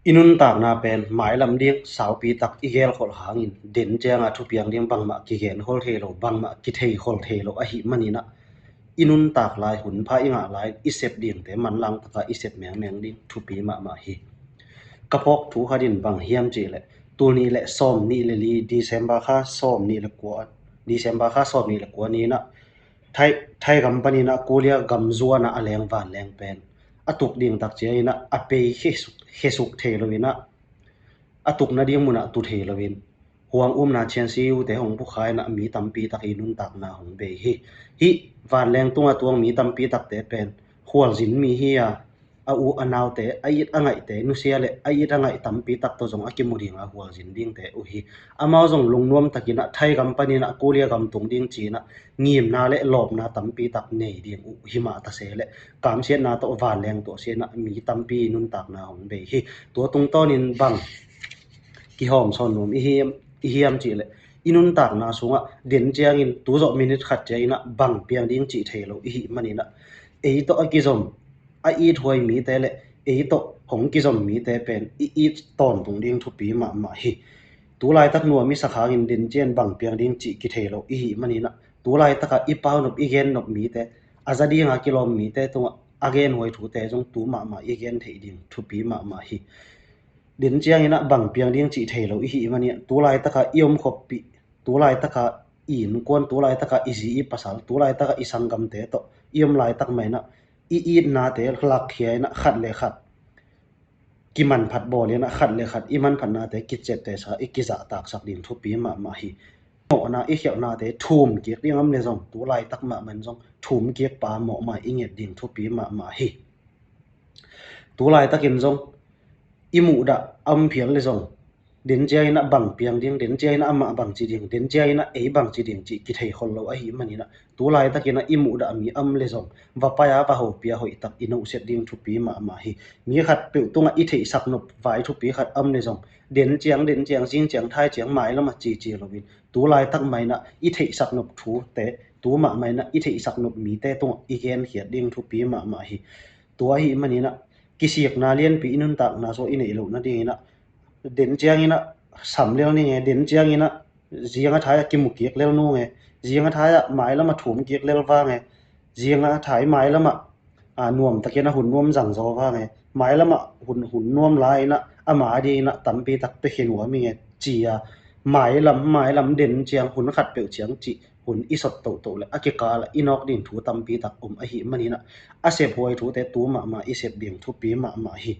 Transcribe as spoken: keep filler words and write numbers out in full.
I nuntakna pen mailam ding saupi tak i gelkholh hangin den cianga thupiang ding bangmah kigenkhol thei lo, bangmah kitheikhol thei lo ahih maninah, i nuntak lai, hunpha i ngah lai, i sep dingte manlang taka i sep mengmeng ding thupi mahmah hi. Ka phawk thu khat in bang hiam cihleh, tul nih le sawm nih le li December kha sawm nih le kua, December kha sawm nih le kua ninah Thai, Thai gam paninah Korea gam zuanah a leng vanleng pen a tuk ding tak cianginah a pei khesuk, khesuk thei loinah a tukna ding munah tu thei loin huang umna chiansiute hong pukha inah mi tampi tak i nuntakna hong bei hi. Hih vanleng tunga tuang mi tampi takte pen khualzin mi hi a, a u a naute, a it a ngaihte nusia le a it a ngaih tampi tak tawh zong a kimu dinga khualzin dingte uh hi. Amau zong lungnuam takinah Thai gam paninah Korea gam tung ding cinah ngimna le lawpna tampi tak nei ding uh hi mah tase le kamsiatna tawh vanleng tuah sinah mi tampi nuntakna hong bei hi. Tua tungtawnin bang kihawm sawn nuam i hiam, i hiam cihleh, i nuntakna sungah den ciangin tuzawh minit khat cianginah bang piang ding cih thei lo i hih maninah, ei tawh a kizom a it huai mite le ei tawh hong kizom mite pen i it tawntung ding thupi mahmah hi. Tulaitak nuam i sak hangin den ciang bang piang ding cih kithei lo i hih maninah, tulaitaka i paunop i gennop mite, a za dinga kilawm mite tungah a genhuai thute zong tu mahmah i gen theih ding thupi mahmah hi. Den cianginah bang piang ding cih thei lo i hih maninah, tulaitaka i omkhoppih, tulaitaka i innkuan, tulaitaka i zi i pasal, tulaitaka i sanggamte tawh i om laitak mainah i itnate lakkhia inah khat le khat kimanphat bawl inah khat le khat i manphatnate kiciaptehsak, i kizahtaksak ding thupi mahmah hi. Mawhna i khialhnate thum kik ding om le zong, tulaitak mahmah in zong thum kik pa mawhmai i nget ding thupi mahmah hi. Tulaitakin zong i muhdah a om phial le zong, den cianginah bang piang ding, den cianginah amah bang ci ding, den cianginah ei bang ci ding cih kitheikhol lo ahih maninah, tulaitakinah i muhdah mi om le zong, va pai-a va hopih-a hoihtak i nohsiat ding thupi mahmah hi. Mi khatpeuh tungah i theihsak nop vai thupi khat om le zong, den ciang, den ciang, zing ciang, thai ciang, mailamah cici loin, tulaitak mainah i theihsak nop thute, tu mahmah inah i theihsak nop mite tungah i genkhiat ding thupi mahmah hi. Tua ahih maninah kisikna lianpi i nuntakna sungah i neih loh nadinginah, den cianginah sam lel ning e, den cianginah zinga thai-ah kimu kik lel nung e, zinga thai-ah mailamah thum kik lel vang e, zinga thai mailamah a nuamtakin a hun nuam zangzaw vang e, mailamah hun, hun nuam lai-inah ama dinginah tampi tak pekhin uam ing e, ci-a mailam, mailam den ciang hun khatpeuh ciang cih hun i sot tohtoh le a kikalah i nawk ding thu tampi tak om ahih maninah, a sephuai thute tu mahmah i sep ding thupi mahmah hi.